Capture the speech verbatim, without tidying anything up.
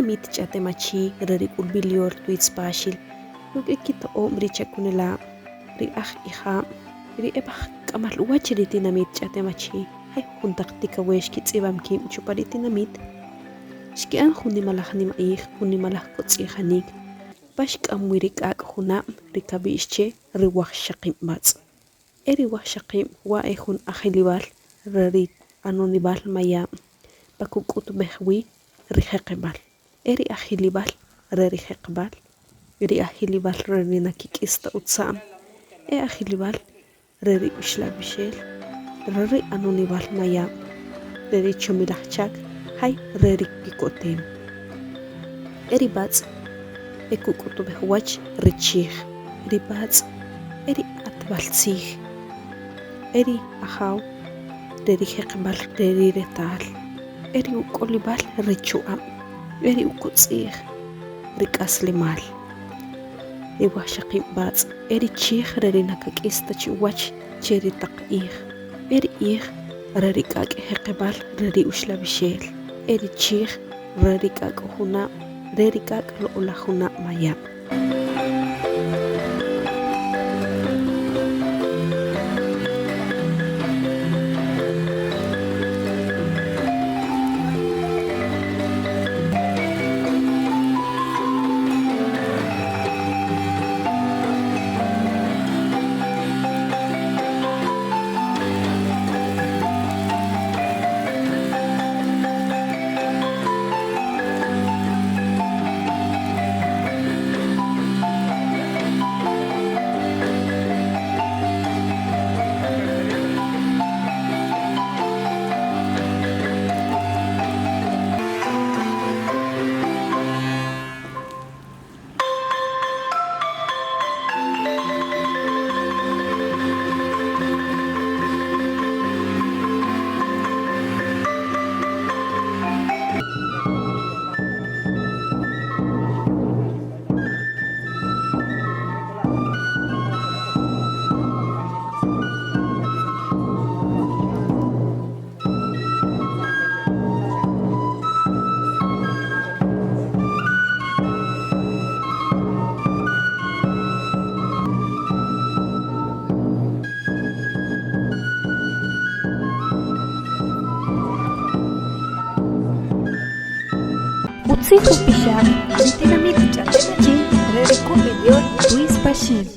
Mit ch'a'tem achi re ri k'ulb'il yol twitz Paxil, ruk' e kito'ob' ri chakunelab', ri aj ijab', ri e b'aj k'amal uwach ri tinamit ch'a'tem achi, jay jujun taq tikawex kitz'ib'am kib' chupa ri tinamit, xki'an jun nimalaj nimaq'ij, jun nimalaj kotz'i'janik, pa xk'am wi ri k'ak' junab' ri kab'i'x che ri Wajxaqib' B'atz'. E ri Wajxaqib' wa' e jun ajilib'al re ri 'anonib'al mayab' pa kuk'utub'ej wi ri jeqeb'al. E ri ajilib'al re ri jeqeb'al, ri ajilib'al re ri na kik'is ta utza'm, e ajilib'al re ri uxlab'ixel, re ri 'anonib'al mayab', re ri chomilaj chak, jay re ri kiko'tem. E ri b'atz' e kuk'utub'ej uwach ri chij. Ri b'atz' e ri q'atb'al tzij, e ri ajaw re ri jeqeb'al re ri retal, e ri uk'olib'al re chuq'ab', e ri ukotz'i'j re k'aslemal. Ri Wajxaqib' B'atz' e ri chij re ri na kak'is ta chi uwach che ri taq q'ij, e ri q'ij re ri k'ak' jeqeb'al re ri uxlab'ixel, e ri chij re ri k'ak' junab', re ri k'ak' loq'olaj junab' mayab'. Utzij upixab' ri tinamit Ch'a'tem Achi re ri Kub'ilior Luis Paxil.